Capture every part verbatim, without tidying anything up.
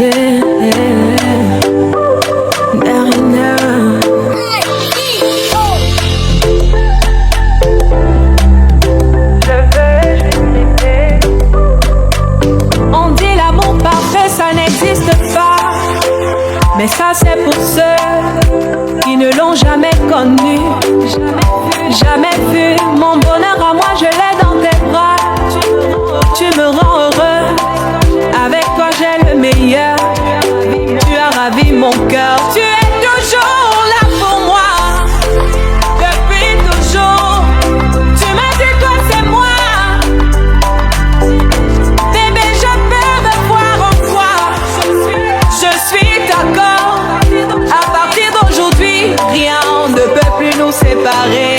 Yeah, Darina. On dit l'amour parfait, ça n'existe pas. Mais ça, c'est pour ceux qui ne l'ont jamais connu, jamais vu. Mon bonheur à moi, je l'ai dans tes bras. Tu me rends heureux. Avec toi, j'ai le meilleur. Tu as ravi mon cœur. Tu es toujours là pour moi. Depuis toujours, tu m'as dit, toi, c'est moi. Bébé, je peux me voir en toi. Je suis d'accord. À partir d'aujourd'hui, rien ne peut plus nous séparer.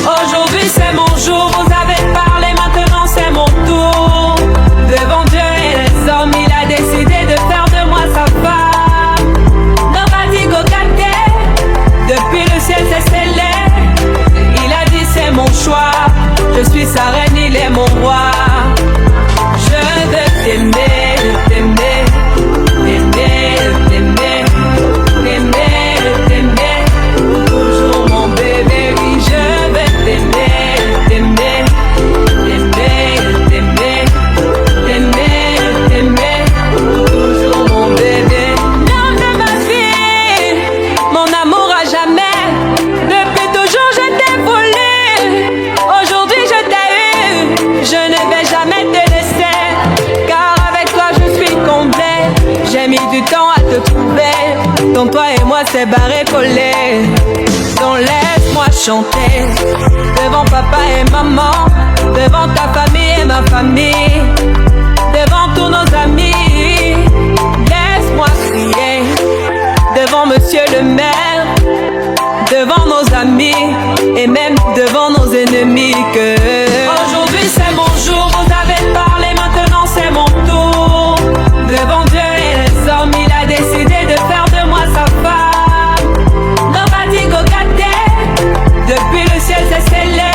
Aujourd'hui, c'est mon jour, vous avez parlé, maintenant c'est mon tour. Devant Dieu et les hommes, il a décidé de faire de moi sa femme. Nobody go got that. Depuis le ciel, c'est scellé. Il a dit, c'est mon choix. Je suis sa reine, il est mon roi. Je veux t'aimer, t'aimer, t'aimer, t'aimer, t'aimer, t'aimer, pour toujours mon bébé, oui, je veux t'aimer, t'aimer, t'aimer, t'aimer, t'aimer, t'aimer, pour toujours mon bébé. L'homme de ma vie, mon amour à jamais, depuis toujours je t'ai voulu. Aujourd'hui je t'ai eu, je ne vais jamais te laisser, car avec toi je suis comblé. J'ai mis du temps à te trouver, donc toi et moi c'est barré collé. Donc laisse-moi chanter devant papa et maman, devant ta famille et ma famille, devant tous nos amis. Laisse-moi crier devant monsieur le maire, devant nos amis et même devant nos ennemis que aujourd'hui c'est mon jour, vous avez parlé, maintenant c'est mon tour. Devant Dieu et les hommes, il a décidé de faire de moi sa femme. Nobody go got that. Depuis le ciel c'est scellé.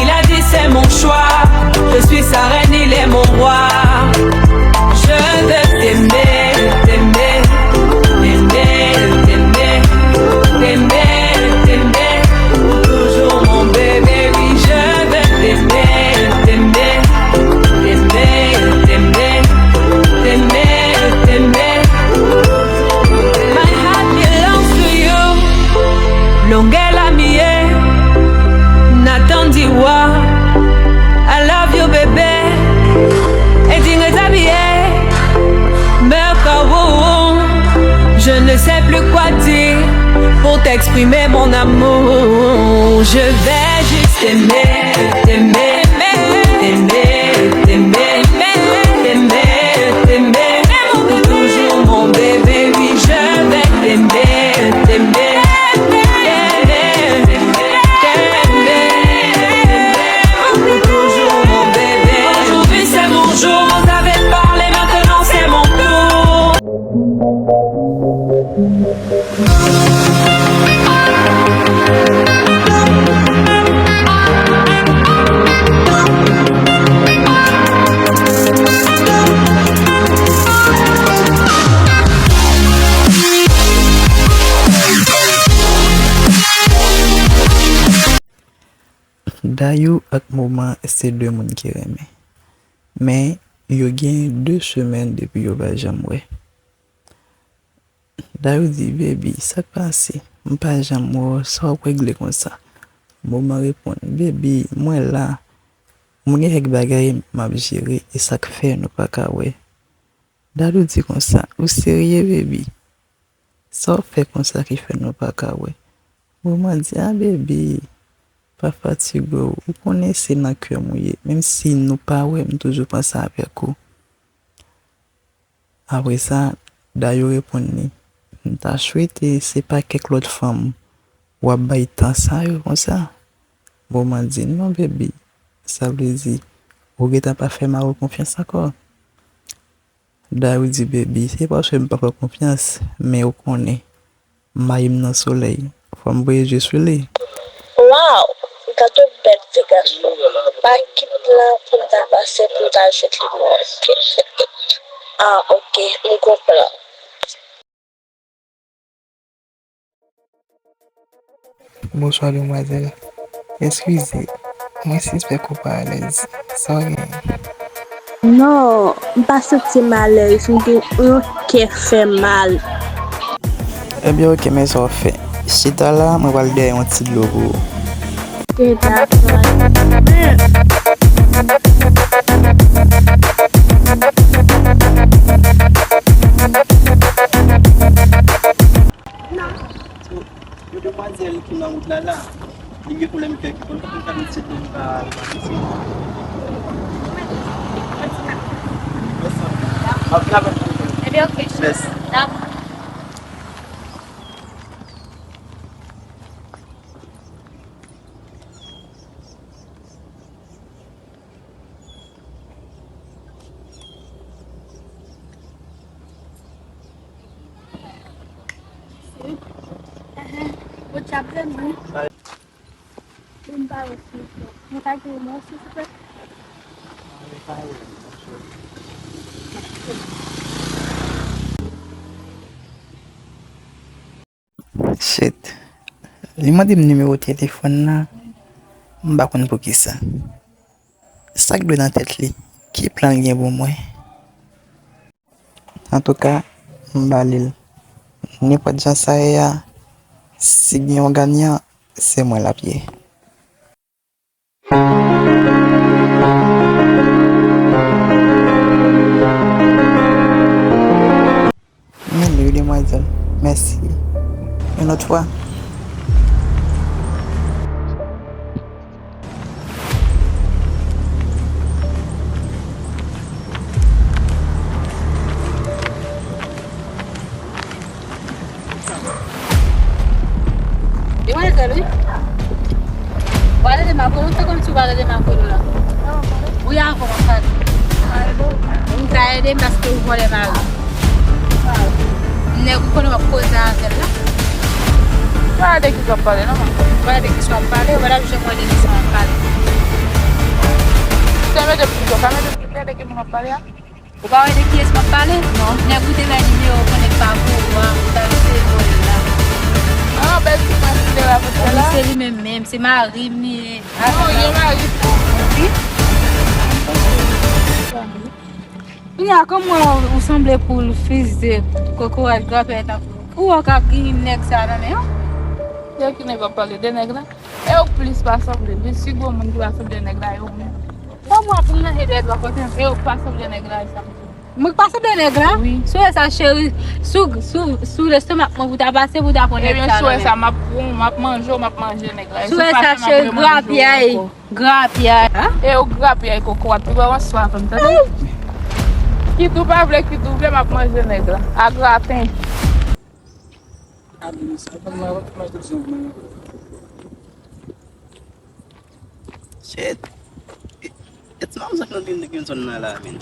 Il a dit c'est mon choix. Je suis sa reine, il est mon roi. Je veux t'aimer, t'aimer, t'aimer, t'aimer, t'aimer, t'aimer, pour toujours mon bébé, oui, je veux t'aimer, t'aimer, t'aimer, t'aimer, t'aimer, t'aimer, t'aimer. My heart belongs to you. Longue la mie, Nathan Diwa. I love you, bébé. Et dingue habillé. Mercawou. Je ne sais plus quoi dire pour t'exprimer mon amour. Je vais juste t'aimer, t'aimer, t'aimer, t'aimer, t'aimer, t'aimer, t'aimer. Pour toujours mon bébé, oui, je vais t'aimer, t'aimer, t'aimer, t'aimer, t'aimer. Pour toujours mon bébé. Aujourd'hui c'est mon jour, vous avez parlé, maintenant c'est mon tour. Dayou ak Moman se de moun ki renmen. Men, yo gen de semèn depi yo pa janm wè. Dayou di, "Baby, sa k pase? M pa janm wè w, sa w ap regle konsa?" Moman reponn, "Baby, mwen la. Mwen gen kèk bagay m ap jere, e sa k fè nou pa ka wè." Dayou di konsa, "Ou serye, baby? Sa w fè konsa ki fè nou pa ka wè?" Moman di, "A, baby, pa fatige w. Ou konnen se nan kè m ou ye. Menm si nou pa wè, m toujou panse avèk ou." Apre sa, Dayou reponn li, "M ta swete se pa kèk lòt fanm w ap bay tan sa yo konsa." Moman di, "Non, baby, sa vle di, ou gentan pa fè Mawo konfyans ankò?" Dayou di, "Baby, se pa paske m pa fè w konfyans, men ou konnen, M mayi m nan solèy. Fò m voye je sou li. Waw! Gade yon bèl ti gason. Pa kit la pou m ta pase pou m ta jwenn li mò. Ah, ok, m konprann. Bonswa, demwazèl. Eskize, mwen sispèk ou pa alèz. Sa w genyen? Non, m pa santi m alèz. M gen yon kè fè mal. Ebyen, oke, men sa w fè. Chita la, mwen pral dèyè yon ti dlo pou ou. Oke, dakò. Yon demwazèl ki nan wout la la, li gen pwoblèm kè ki konn konn kal mete dlo pa pase. Mèsi. M ap vin avè l pou ou. Ebyen, oke. Mèsi. Dakò. Shit. Li mande m nimewo telefòn nan, m pa konn poukisa. Sa k dwe nan tèt li? Ki plan l gen pou mwen? Antouka, m ba li l. Nenpòt jan sa ye a, si gen yon ganyan, se mwen l ap ye. Men li wi, demwazèl. Mèsi. Yon lòt fwa. Demwazèl, wi. Ou pale de m apre, ou fè kòmsi ou pale de m apre la. Wi, avan w ap pale. Ou ka ede m paske ou vòlè mari. Nèg ou konnen w ap koze avè l la. Ou pa de kisa w ap pale, non, man? Ou pa de kisa w ap pale, ou pa t ap janm wè de kisa w ap pale. Se mete pito, sa mete pito de ki moun w ap pale a? Ou pa wè de kiyès m ap pale? Non. Nèg ou te bay nimewo w konnen pa pou ou a, ou ta eseye vòlè l la. Ah, bèl ti prince ki te la pou se la? Wi, se li menm menm, se mari m li ye. Non, gen mari pou ou. Wi. Kounye a, kòm mwen, ou sanble poul fize, kokorat, grapyay tankou ou. Ou wè w ka gen nèg sa nan men w? De ki nèg w ap pale? De nèg la? E ou plis pa sanble, de si gwo moun ki pa sanble nèg la, e ou menm. Kòm w ap manje dèyè twa kote, e ou pa sanble nèg la, e sa m di. Mwen k pa sanble nèg la? Wi. Si w wè sa, cheri, sou, sou, sou lestomak mwen pou ta pase, pou ta pran nèg sa nan men. Ebyen, si w wè sa, m ap pran w, m ap manje w, m ap manje nèg la. E si w wè sa, cheri, grapyay, grapyay. E ou grapyay kokorat, pi ba w swa avè m, tande? Kit ou pa vle, kit ou vle, m ap manje nèg la. A graten. Shit. E, e ti manzè k nan Clinton nan la, men.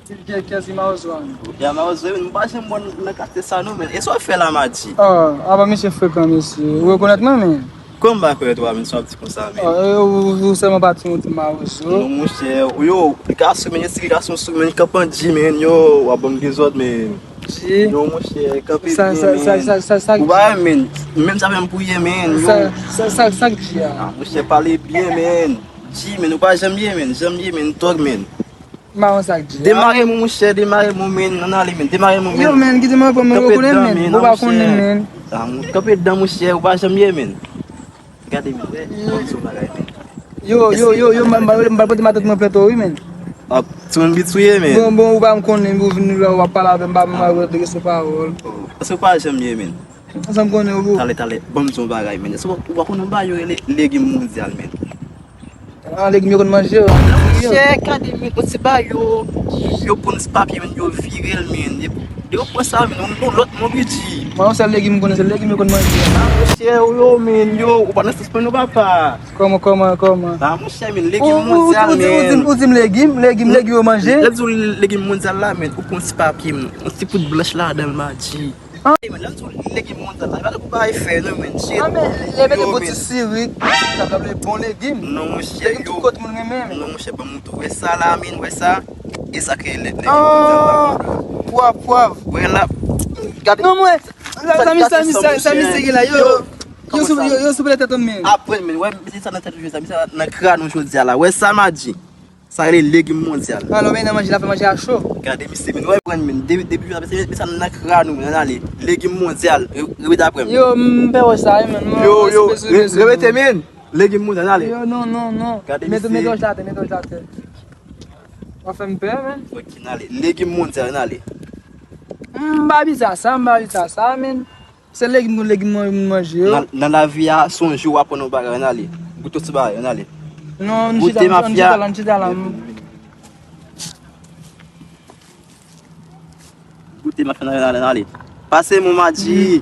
Ti pye kèzi mawozo a, men. Ya mawozo, men, m pa janm wè nan katye sa, non, men. E sa w fè la, Madi? Ah, apa misye frekan, mesye. Ou rekonèt mwen, men? Kòman m pa rekonèt ou a, men, sa w ap di konsa, men? Ah, e, ou, ou, ou sèlman pa ti yon ti mawozo. Non, monchè, yo, gason, men, si gason sou, men, kanpan di, men, yo, w ap ban m dezòd, men. Di. Non, monchè, kanpe byen, men. Ou pa wè, men. Menm sa menm pou ye, men. Yo. Sa, sa, sa, sa k di a? Ah, monchè, pale byen, men. Di, men, ou pa janm ye, men. Janm ye, men. Tòg, men. M pa wè sa k di a. Demare mwen, monchè, demare mwen, men. Ann ale, men. Demare mwen, men. Yo, men, kite mwen pran, men, ou konnen, men. Ou pa konnen, men. Ah, kanpe dan, monchè, ou pa janm ye, men. Gade, men, wè, ban m di w bagay, men. Yo, yo, yo, yo, m, m, m, m pral pote matant mwen plente w, wi, men. Ah, timoun bit ou ye, men. Bon, bon, ou pa m konnen, ou vin la, w ap pale avè m, m pa m adrese pawòl. Paske w pa janm ye, men. Sa m konnen, ou. Talè, talè, ban m di w bagay, men. Èske w, ou pa konnen yon bagay yo rele legim mondyal, men? Ah, legim yo konn manje yo. Monchè, gade, men, kote ba yo, yo pran ti papye, men, yo vire l, men. Yo pran sa, men, yon lòt non, Bidji. Mwen, yon sèl legim m konnen, se legim yo konn manje. Ah, monchè, yo, men, yo, ou pa nan sans mwen non, papa. Kòman, kòman, kòman? Ah, monchè, men, legim mondyal, men. Ou di m legim, legim, legim yo manje? Lè m di w legim mondyal la, men, ou pran ti papye, men, yon ti poud blanch ladan l, Madi. An? Ey, men, lè m di w legim mondyal la, e pa tankou bagay fè, non, men. Se... Ah, men, lè mete bon ti sirik, sa ta vle bon legim. Non, monchè, legim tout kote moun renmen, men. Non, monchè, ban m montre w. Wè sa la, men, wè sa. E sa k rele legim mondyal la. Ah, pwav, pwav. Wè la. Gade. Non, mwen. Sa, sa, sa, misye gen la, yo, yo, yo, souple tèt an, men. Aprann, men. Wè, misye sa nan tèt ou jodi a, misye sa nan kràn ou jodi a la. Wè sa, m a di. Sa rele legim mondyal. Alò, men, nan manje la, fè manje a cho. Gade, misye, men, wè, prann, men. Depi, depi jodi a, misye, misye sa nan kràn ou, men, ann ale. Legim mondyal. Re-, repete apre m. Yo, m pè wè sa, wi, men. Yo, yo, re-, repete, men. Legim mondyal, ann ale. Yo, non, non, non. Gade, misye. Mete, mete wòch la atè, mete wòch la atè. W ap fè m pè, men. Ok, ann ale. Legim mondyal, ann ale. M pa bizin sa, m pa bizin sa, men. Se legim, legim mwen, mwen manje yo. Nan, nan lavi a, se yon jou w aprann yon bagay, ann ale. Goute yon ti bagay, ann ale. Non, m chita, m chita la, m chita la. Goute mafya, ann ale, ann ale. Pase m yon madi.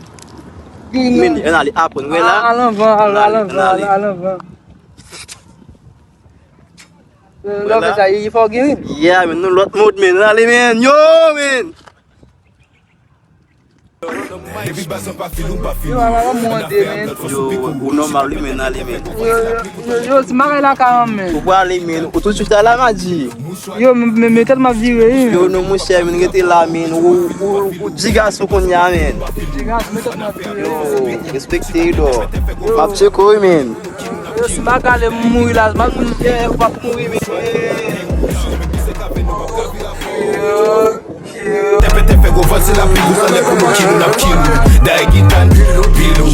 Men, ann ale, aprann, wè la. Al anvan, al anvan, al anvan. Lè w fè sa, li fè w geri. Yeah, men, nou lòt mod, men, ann ale, men. Yo, men. Yo, ala mwen de, men. Yo, ou nòmal, wi, men, ale, men. Yo, yo, yo, yo, ti bagay la ka, men. Ou prale, men. Ou tout swit la, la, m a di. Yo, men, men, men tèt m ap vire, wi. Yo, non, monchè, men, rete la, men. Ou, ou, ou di gason kounye a, men. Di gason, men tèt m ap vire. Yo, respekte, dò. M ap tcheke w, wi, men. Yo, si m pa kale, m mouri la. M ap mouri, eh, ou p ap mouri, men. Yo. Tèpè, tèpè, gwo vòl, se lapli, gwo solèy, pou nou kill ou, n ap kill ou. Dayè gita n pilou, pilou,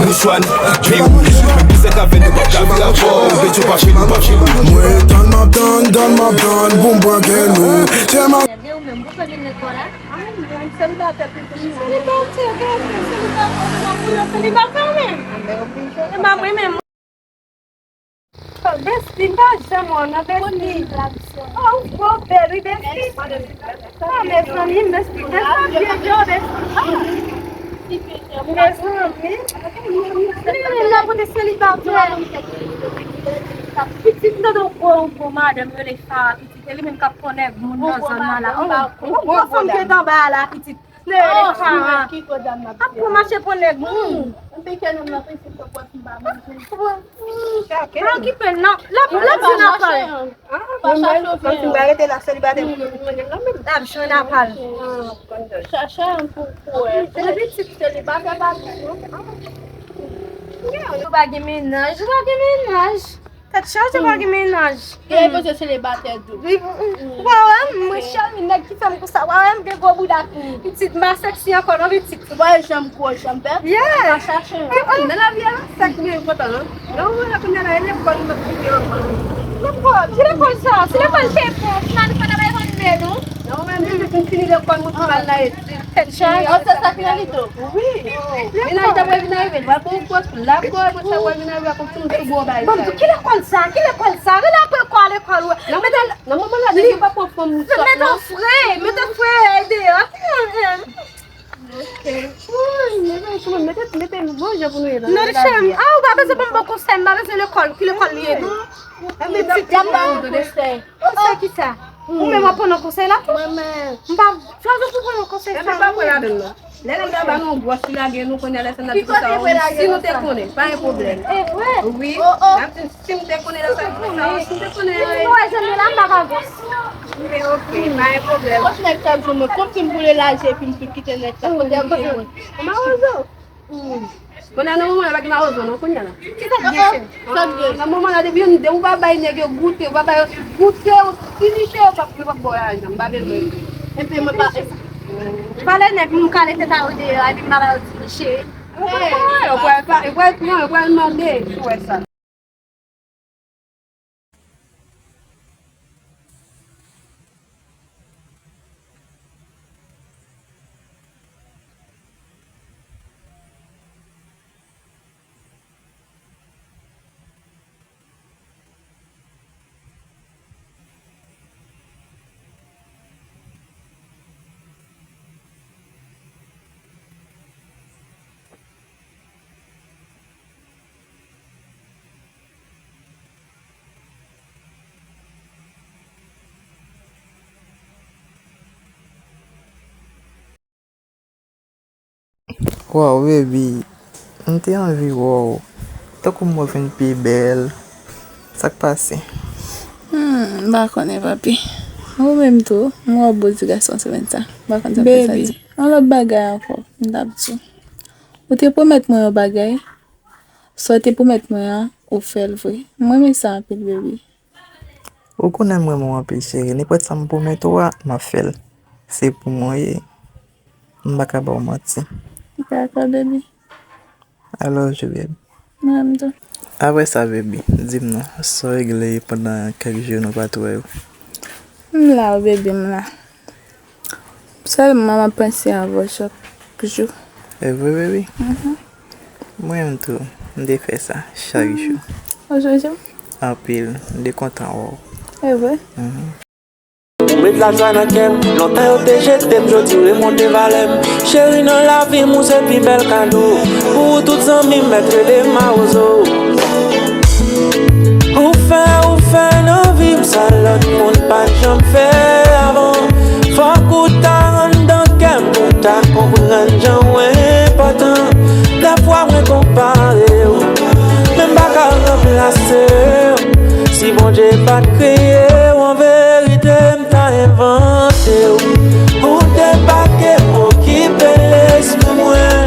mouchwa n pi wouj. Menm bizè k avè nou, p ap ka vin rapò. Petyo pa fil ou, pa fil ou. Mwen tann, m ap tann, tann, m ap tann, pou m pran kè nou. Tchè, m ap... Gade ou menm, ou konn vin lekòl la? Ah, mwen selibatè pito. Selibatè, gade, selibatè, ou nan pou yo selibatè menm. E pa mwen menm. Besti, m pa janm wè w nan besti. Oh, ou twò bèl, wi, besti. Ah, mezanmi, besti, besti, byen djò, besti. Ah. Mezanmi. Li menm la pou te selibatè. Pitit, m tande yon gwo, yon gwo madanm rele Sara, pitit. Se li menm k ap pran nèg moun nan zòn nan la. Oh, gwo fanm ki t anba a la, pitit. Nè, Sara. Ap pran mache pran nèg moun. M pike nonm nan pitit, fòk wè si m pa manje. Pa okipe l, non. L ap, l ap vin apre. Pa chache w vyen. M rete la selibatè pou mwen, mwen, mwen, mwen. L ap jwenn apal. Chache yon pou, pou wè. Epi pitit selibatè pa di, non. Ou pa gen mennaj, ou pa gen mennaj. Tèt chaje, pa gen mennaj. Gen repoze selibatè tou. Wi, ou pa wè m, mwen chèri, nèg ki fè m konsa, ou pa wè m gen gwo bouda. Pitit, m pa seksi ankò non, pitit. Ou pa janm gwo, janm pè. Yeah. Pa chache. Nan lavi a, sa ki byen enpòtan, non. Nan moman la, kounye a la, e lekòl nou mèt kite yo. Lekòl, ki lekòl sa? Se lekòl te bon, finalman, n ap evann men nou. Nan moman, m fini lekòl, mwen pou m al nan etid. Tèt chaje. Oh, se sa finalite w? Wi. Vin al ta pral vin arive, l pral pran yon pòs, l ap gòy, mwen sa pral vin arive ak yon ti moun sou bò bay sa. Bon, ki lekòl sa? Ki lekòl sa? Rele apre lekòl, lekòl, wè. Nan moman la, nan moman la, nèg yo pa pran fanm sòt, non. Mete fre, mete fre deyò. Ok. Woy, mete, mete, mete bon jan pou nou ye la. Non, chèm. Ah, ou pa bezwen ban m bon konsèy, m pa bezwen lekòl. Ki lekòl li ye, non? Pitit, y ap ba ou konsèy. Konsèy ki sa? Ou menm w ap pran nan konsèy la tou? Mwen menm. M pa chwazi pou pran nan konsèy sa. Ebyen, pa pran ladann nan. Lè nèg la ba nou yon gwòs, li lage nou, kounye a lè sa n ap di konsa, wi, si nou te konnen, pa gen pwoblèm. E vre? Wi. N ap di, si m te konnen lè sa, si m te konnen. Ou wè, jodi la, m pa ka gwòs. Men ok, pa gen pwoblèm. Kot nèg sa di mwen, kòm si m boule laje, epi m tou kite nèg sa, kote m te mwen. Mawozo. Kounye a nan moman la pa gen mawozo non, kounye a la. Kisa k gen, chè? Sa k gen? Nan moman la, depi yon, de ou pa bay nèg yo goute, ou pa bay yo goute, ou finiche yo, p ap, yo p ap ba w lajan, m pa bezwen. Epi mwen pa. Pale nèg, m kale tèt a yo deyò, epi m pa ba yo ti cheri. Yo pral pa, yo pral pran, yo pral mande, si w wè sa. Waw, baby, m te anvi wè w. Tankou m wè w vin pi bèl. Sa k pase? Hmm, m pa konnen, papi. Ou menm tou, m wè w bo ti gason semèn sa. M pa konn sa k fè sa di. Baby, yon lòt bagay ankò, m t ap di w. Ou te pwomèt mwen yon bagay. Sa w te pwomèt mwen an, ou fè l vre. M renmen sa anpil, baby. Ou konnen m renmen w anpil, cheri. Nenpòt sa m pwomèt ou a, m ap fè l. Se pou mwen w ye. M pa ka ba w manti. Dakò, baby. I love you, baby. Mwen menm tou. Apre sa, baby, di m non, sa w regle pandan kèk jou nou pa t wè yo? M la, wi, baby, m la. Sèlman m ap panse avè w chak jou. E vre, baby? Mhm. Mwen menm tou, m te fè sa chak jou. Ou sonje m? Anpil, m te kontan wè w. E vre? Mhm. Ou met lajwa nan kè m, lontan yo te jete m, jodi w remonte valè m. Cheri, nan lavi m, ou se pi bèl kado. Pou ou, tout zanmi m mèt rele mawozo. Ou fè, ou fè nan vi m sa lòt moun pa t janm fè avan. Fòk ou ta anndan kè m pou ta konprann jan w enpòtan. Dèfwa mwen konpare w, men m pa ka ranplase w. Si Bondye pa t kreye w, an verite, m ta envante w. Ou debake, okipe lespri mwen.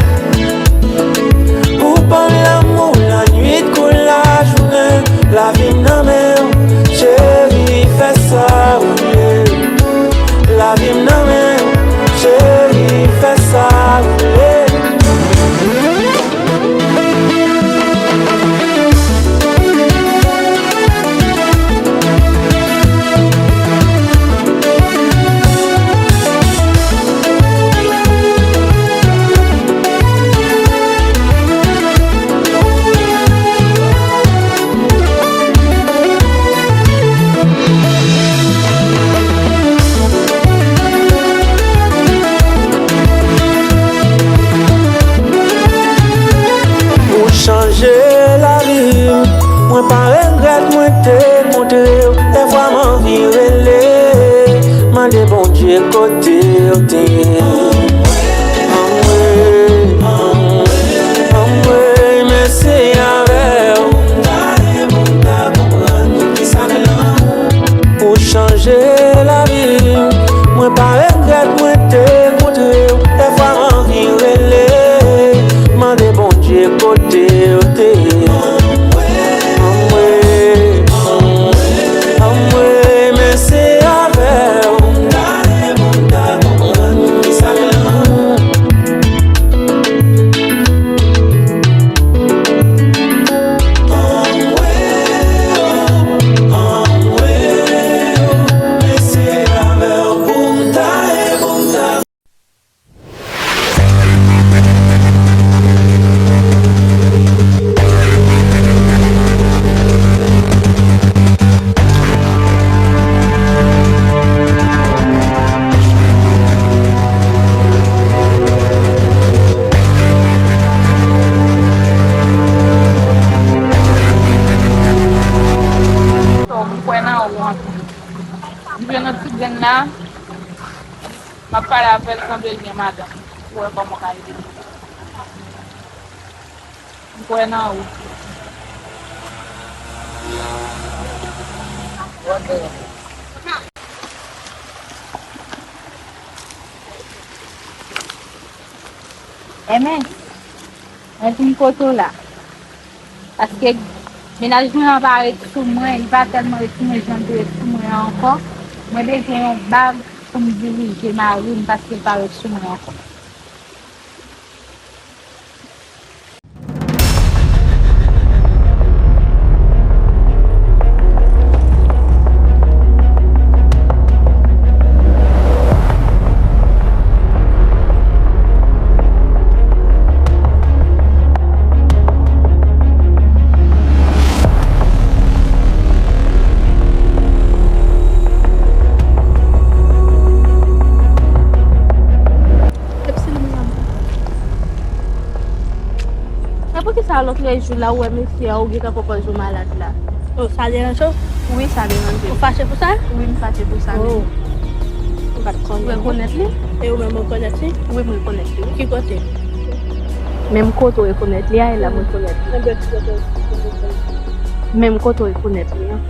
Ou ban m lanmou lannwit kou lajounen. Lavi m nan men w, cheri, fè sa w vle. Lavi m nan men w, cheri, fè sa w vle. Ou chanje lavi m, mwen pa regrèt mwen te kontre w. Dèfwa m anvi rele, mande Bondye kote w te ye. Anmwe, anmwe, men se avè w. Ou chanje lavi m, mwen pa regrèt mwen te kontre w. Dèfwa m anvi rele, mande Bondye kote w te ye. Anmwe, anmwe, men se avè w. M kwè nan ou anpil. M jwenn yon ti grenn la, m ap pale avè l, sanble l gen madanm. Pou wè kòman w ka ede m. M kwè nan ou. Èmens, mwen vin kote w la. Paske mennaj mwen an pa ret sou mwen, li pa tèlman ret sou mwen jan l te ret sou mwen an ankò. Mwen bezwen yon bag pou m dirije mari m paske l pa ret sou mwen ankò. E poukisa lòt lè jou la ou wè mesye a ou gentan pran pòz ou malad la? Oh, sa deranje w? Wi, sa deranje m. Ou fache pou sa? Wi, m fache pou sa menm. Oh. M pa t konnen. Ou rekonèt li? E ou menm ou rekonèt li? Wi, m rekonèt li, wi. Ki kote? Menm kote w rekonèt li a, e la m rekonèt li. Menm kote w rekonèt li an.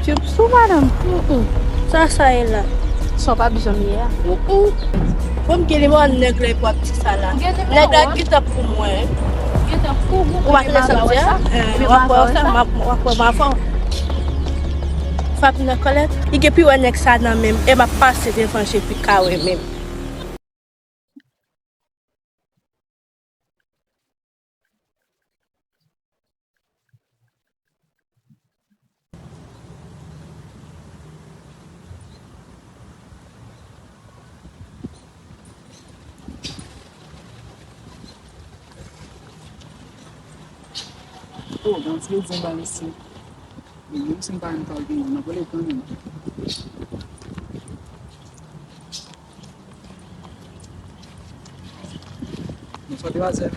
Tchup sou madanm. Sa sa ye la? Sa w pa bezwen m ye a. Bon, m gen nimewo nèg la epi w ap di sa la. Nèg la gentan pou mwen. Ou pa tande sa m di a? W ap wè sa, w ap wè m avan. Fap nan kòlèt. Li gen pi wè nèg sa nan men m, e m ap pase devan je pou l ka wè men m. Oh, dans le zin ba ici. Menm si m pa renmen pale, m ap rele kanmenm. Bonswa, demwazèl.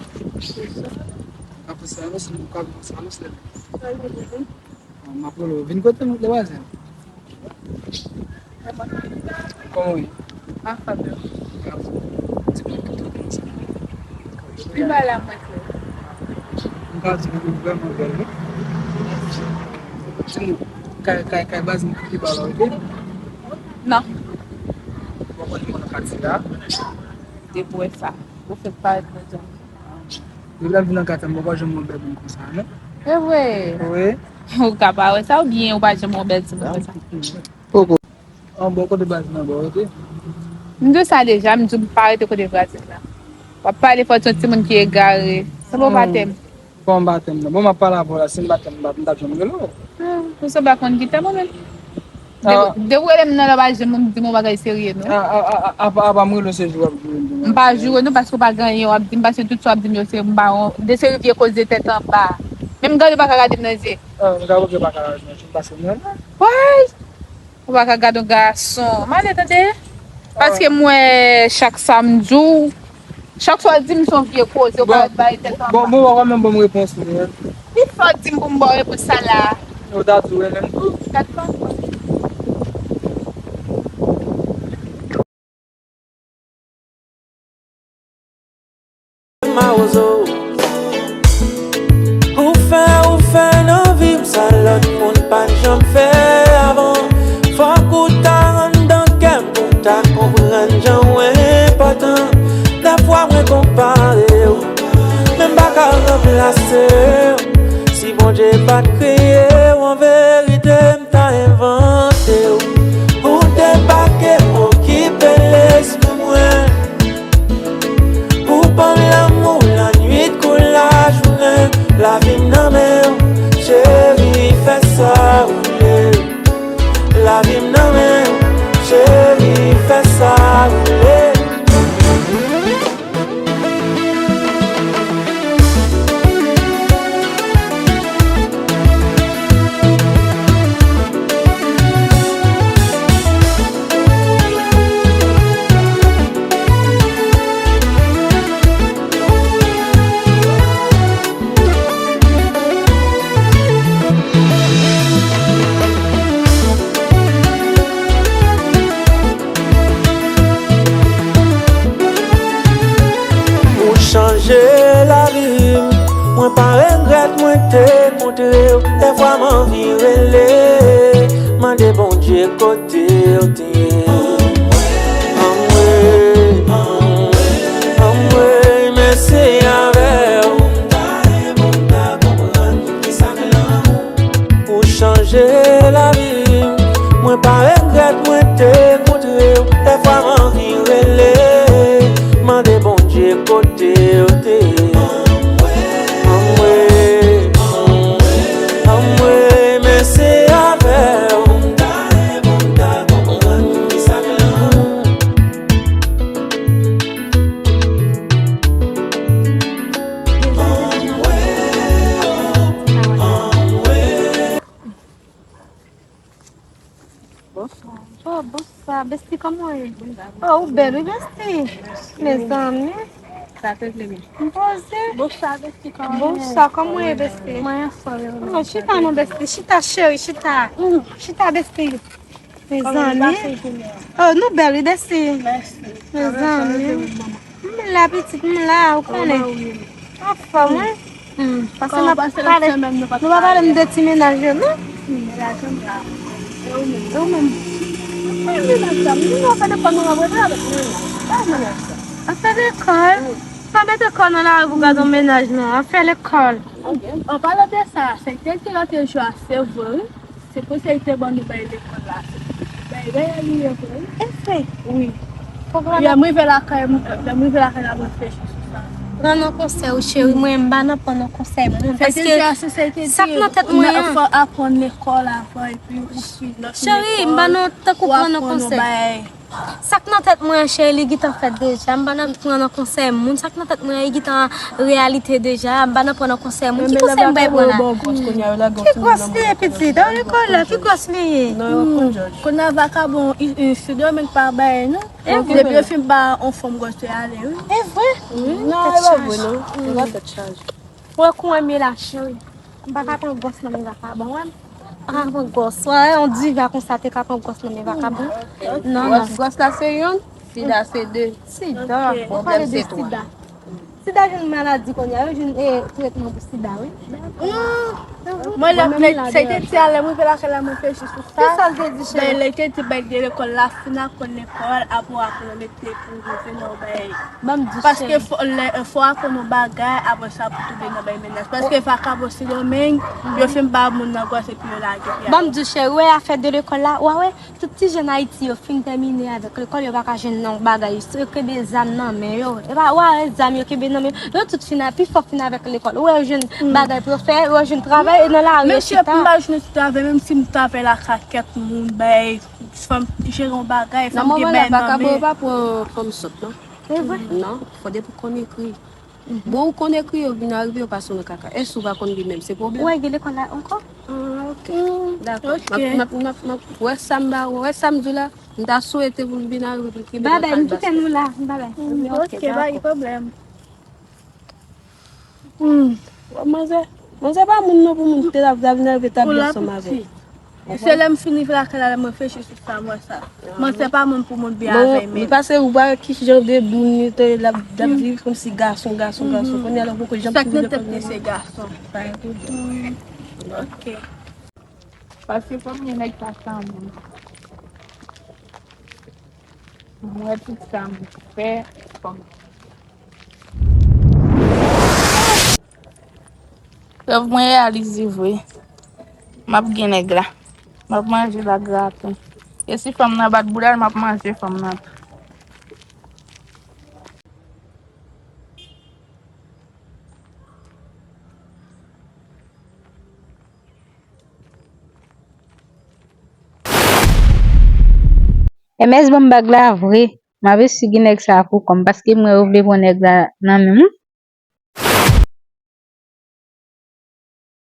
Ka fè sa, non, si nou ka fè sa, non, se. M ap rele w. Vin kote m, demwazèl. Kòman w ye? Anfòm. Di mwen tout kòman sa. Pi ba la mwen fè. M ka di nou vrèman bèl, wi. Di nou, kay, kay, kay baz mwen pi ba la, oke? Non. Ou pa konn moun nan katye la? Depi w wè sa, ou fèk parèt nan zòn. Depi l ap vin nan katye m, m poko janm wè bèl moun konsa, non. E vre? Wi. Ou ka pa wè sa oubyen ou pa janm wè bèl timoun konsa? Poko. An bon kote Brazil nan bò, oke? M di w sa deja, m di w m pa rete kote Brazil la. W ap pale fò w t yon timoun ki egare. Sa bon batèm. Bon batèm nan. Bon, m ap pale avè w la, si m batèm, m t ap janm rele w. Ah, ou sanble ak moun ki tèm ou menm. Depi w rele m nan lè w pa janm di m yon bagay serye non. Apa, apa m rele w se joure w ap joure m. M pa joure nou paske w pa gen anyen w ap di m, paske tout sa w ap di m yo se m pa yon de seri vye koze tèt anba. Menm gade w pa ka gade m nan zye. Ah, m ka oke pa ka gade m nan zye, paske m renmen w. Woy! Ou pa ka gade yon gason. M ale tande. Paske m wè chak sa m di w, chak sa w di m se yon vye koze, ou pa bay tèt anba. Bon, bon, bon, ou pa menm ban m repons mwen. Pi fò di m pou m ba w repons sa la. Ou ta di w renmen m tou. Gad pa. Mawozo. Ou fè, ou fè nan vi m sa lòt moun pa t janm fè avan. Fòk ou ta anndan kè m pou m ta konprann jan w enpòtan. Dèfwa mwen konpare w, men m pa ka ranplase w. Si Bondye pa t kreye w, an verite, m ta envante w. Ou debake, okipe lespri mwen. Ou ban m lanmou lannwit kou lajounen. Lavi m nan men w, cheri, fè sa w vle. Lavi m nan men w, cheri, fè sa w vle. Ou chanje lavi m, mwen pa regrèt mwen te kontre w. Dèfwa m anvi rele, mande Bondye kote w te ye. Anmwe, anmwe, men se avè w. Ou chanje lavi m, mwen pa regrèt mwen te kontre w. Dèfwa m anvi rele, mande Bondye kote w te ye. Anmwe, anmwe, men se avè w. Bonswa. Oh, bonswa, besti, kòman w ye? Oh, ou bèl, wi, besti. Mezanmi. Sa te vle menm. M poze. Bonswa, besti, kòman w ye? Bonswa, kòman w ye, besti? Mwen anfòm, wi. Oh, chita non, besti. Chita, cheri, chita. Chita, besti. Mezanmi. Oh, nou bèl, wi, besti. Mèsi. Mezanmi. La pitit, m la, ou konnen. Anfòm, wi. Hmm, paske n ap pale, nou pa pale m de ti mennaj yo, non? Hmm, mennaj yo m la. E ou menm? E ou menm? Mwen mennaj sa, m di nou fè lekòl nou ap rete avèk mennaj. Pa mennaj sa. Afè lekòl? Pa mete kò nan lari pou gade yon mennaj, non. Afè lekòl. An palan de sa, se te ki lòt jou a, se vre, wi. Se konsèy te ban nou bay lekòl la. Bay reyèl li ye vre. E vre? Wi. Lè m rive lakay, lè m rive lakay la, mwen reflechi sou sa. Pran nan konsèy ou, cheri, mwen m pa nan pran nan konsèy moun. Paske sa k nan tèt mwen an. Fò aprann lekòl avan, epi ou fin lòt. Cheri, m pa nan tankou pran nan konsèy. Sa k nan tèt mwen an, cheri, li gentan fèt deja. M pa nan pran nan konsèy moun. Sa k nan tèt mwen an, li gentan reyalite deja. M pa nan pran nan konsèy moun. Ki konsèy m bay pran la? Ki gwòs li ye, pitit? An lekòl la, ki gwòs li ye? Kounye a vakabon, i, i, si demen pa bay, non. Depi yo fin ba yon fanm gwòs, yo ale, wi. E vre? Non, e pa vre, non. E pa tèt chaje. Wè kouman m ye la, cheri. M pa ka pran gwòs nan men vakabon, wè. M pa ka pran gwòs. Wè, yon diva konsa te ka pran gwòs nan men vakabon. Non, non. Gwòs, gwòs la se youn, sida se de. Sida. Ou pale de sida. Sida jwenn maladi kounye a, yo jwenn, eh, tretman pou sida, wi. Mwen, lè, lè, se te ti a, lè mwen rive lakay la, mwen reflechi sou sa. Kisa l te di, cheri? Ben, lè te di, ben, de lekòl la, fin aprann lekòl, apre w aprann mete pou rive nan, ben, Ban m di, cheri. Paske fò, lè, fò aprann yon bagay, apre sa pou tounen nan bay mennaj. Paske vakabon Sendomeng, yo fin ba moun nan gwòs epi yo lage pi. Ban m di, cheri, ou wè afè de lekòl la, w a wè, tout ti jèn Ayiti yo fin tèmine avèk lekòl, yo pa ka jwenn nan yon bagay, yo kenbe zam nan men yo. E pa, w a wè zam yo kenbe nan men yo, yo tout fin, pi fò fin avèk lekòl. Ou wè yo jwenn bagay pou yo fè, yo jwenn travay, e nan lari yo chita. Menm si m pa jwenn travay, menm si m travay lakay kèk moun, bay fanm jere yon bagay, fanm gen bagay nan men. Nan moman la, vakabon yo pa pran fanm sòt, non. E vre? Non, fò depi w konn ekri. Bon, ou konn ekri, yo vin arive, yo pase w nan kaka. Èske ou pa konn li menm? Se pwoblèm. Ou wè, gen lekòl la ankò? Ah, ok. Dakò. M ap, m ap, m ap, m ap wè sa m ba, wè sa m di w la. M ta swete pou l vin arive, pou l kenbe nan kalbas. Babay, m kite nou la. Babay. Ok, pa gen pwoblèm. Hmm. Manzè, manzè pa moun non pou moun te la, la vin rive tabli ansanm avè l. Se lè m fin rive lakay la, lè m reflechi sou sa, m wè sa. Manzè pa moun pou moun byen avè l menm. Li pase ou pa ki jan de moun li te la, la viv kòmsi gason, gason, gason. Kounye a la, ou poko janm. Sa k nan tèt li se gason. Pa gen pwoblèm. Ok. Paske premye nèg sa, sa moun. Mwen, tout sa m fè, fò m. Rèv mwen reyalize vre. M ap gen nèg la. M ap manje la graten. E si fanm nan bat bouda l, m ap manje fanm nan tou. M S ban m bag la vre. M ap esigi nèg sa pou kò m, paske m wè yo vle pran nèg la nan men m, wi.